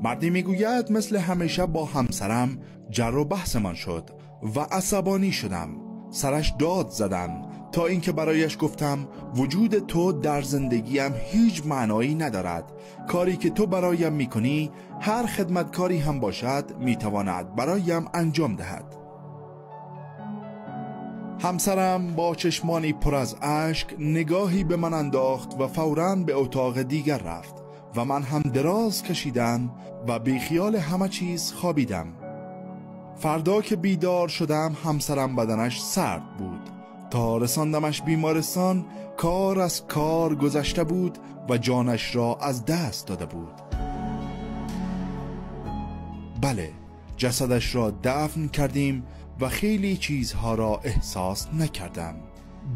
مردی میگوید مثل همیشه با همسرم جر و بحثمان شد و عصبانی شدم. سرش داد زدم تا اینکه برایش گفتم وجود تو در زندگیم هیچ معنایی ندارد. کاری که تو برایم میکنی هر خدمتکاری هم باشد میتواند برایم انجام دهد. همسرم با چشمانی پر از اشک نگاهی به من انداخت و فوراً به اتاق دیگر رفت و من هم دراز کشیدم و بیخیال همه چیز خوابیدم. فردا که بیدار شدم همسرم بدنش سرد بود. تا رساندمش بیمارستان کار از کار گذشته بود و جانش را از دست داده بود. بله، جسدش را دفن کردیم و خیلی چیزها را احساس نکردم.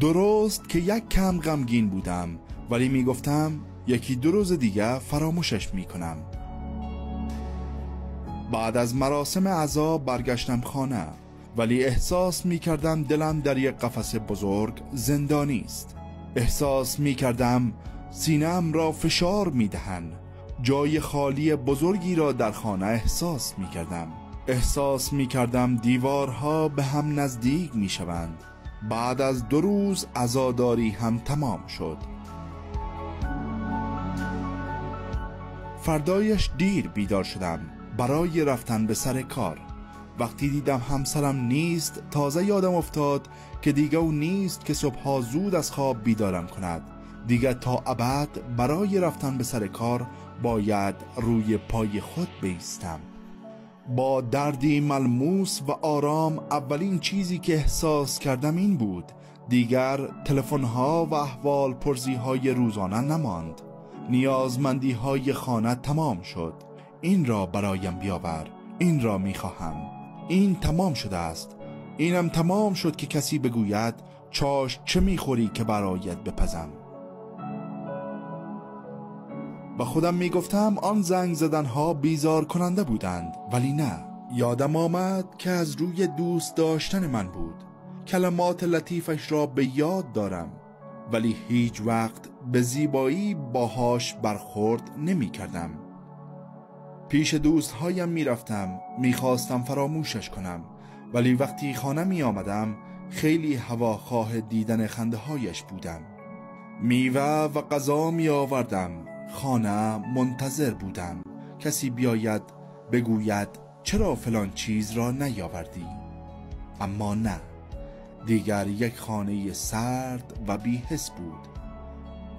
درست که یک کم غمگین بودم، ولی می گفتم یکی دو روز دیگه فراموشش می کنم. بعد از مراسم عزا برگشتم خانه، ولی احساس می کردم دلم در یک قفس بزرگ زندانی است. احساس می کردم سینه‌ام را فشار می دهند. جای خالی بزرگی را در خانه احساس می کردم. احساس می کردم دیوارها به هم نزدیک می شوند. بعد از 2 روز عزاداری هم تمام شد. فردایش دیر بیدار شدم برای رفتن به سر کار. وقتی دیدم همسرم نیست تازه یادم افتاد که دیگه او نیست که صبحها زود از خواب بیدارم کند. دیگه تا ابد برای رفتن به سر کار باید روی پای خود بایستم. با دردی ملموس و آرام اولین چیزی که احساس کردم این بود دیگر تلفن‌ها و احوال پرسی‌های روزانه نماند. نیازمندی‌های خانه تمام شد. این را برایم بیاور، این را می‌خواهم، این تمام شده است. اینم تمام شد که کسی بگوید چاش چه می‌خوری که برایت بپزم. با خودم میگفتم آن زنگ زدنها بیزار کننده بودند، ولی نه، یادم آمد که از روی دوست داشتن من بود. کلمات لطیفش را به یاد دارم، ولی هیچ وقت به زیبایی باهاش برخورد نمی کردم. پیش دوستهایم می رفتم، می خواستم فراموشش کنم، ولی وقتی خانه می آمدم خیلی هواخواه دیدن خنده هایش بودم. میوه و غذا می آوردم. خانه منتظر بودم کسی بیاید بگوید چرا فلان چیز را نیاوردی. اما نه، دیگر یک خانه سرد و بی‌حس بود.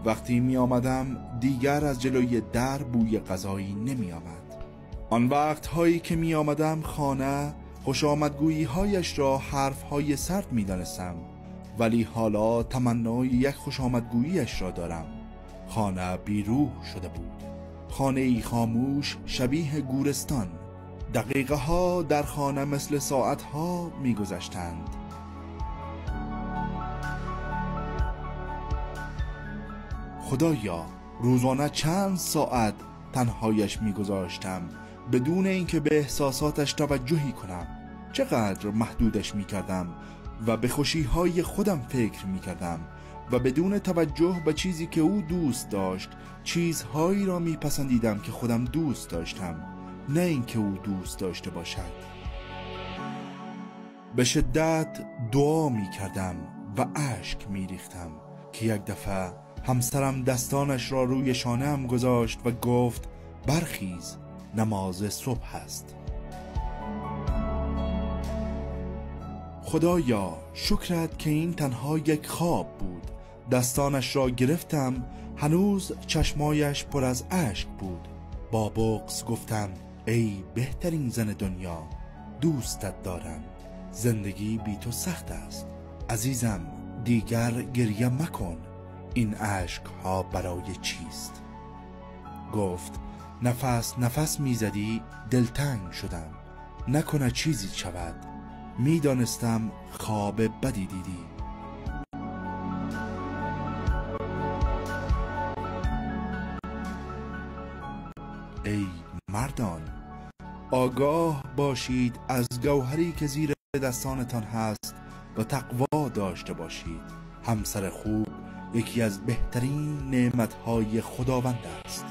وقتی می آمدم دیگر از جلوی در بوی غذایی نمی آمد. آن وقت هایی که می آمدم خانه خوش آمدگویی هایش را حرف های سرد می دانستم، ولی حالا تمنای یک خوش آمدگوییش را دارم. خانه بیروح شده بود. خانه ای خاموش شبیه گورستان. دقیقه ها در خانه مثل ساعت ها می گذشتند. خدایا، روزانه چند ساعت تنهایش می گذاشتم بدون اینکه به احساساتش توجهی کنم. چقدر محدودش می کردم و به خوشیهای خودم فکر می کردم و بدون توجه به چیزی که او دوست داشت چیزهایی را میپسندیدم که خودم دوست داشتم، نه اینکه او دوست داشته باشد. به شدت دعا میکردم و اشک میریختم که یک دفعه همسرم دستانش را روی شانه‌ام گذاشت و گفت برخیز، نماز صبح است. خدایا شکرت که این تنها یک خواب بود. دستانش را گرفتم، هنوز چشمایش پر از اشک بود. با بغض گفتم ای بهترین زن دنیا، دوستت دارم، زندگی بی تو سخت است. عزیزم دیگر گریه مکن، این اشک ها برای چیست؟ گفت نفس نفس میزدی دلتنگ شدم، نکنه چیزی شود، میدانستم خواب بدی دیدی. ای مردان، آگاه باشید از گوهری که زیر دستانتان هست و تقوا داشته باشید. همسر خوب یکی از بهترین نعمتهای خداوند است.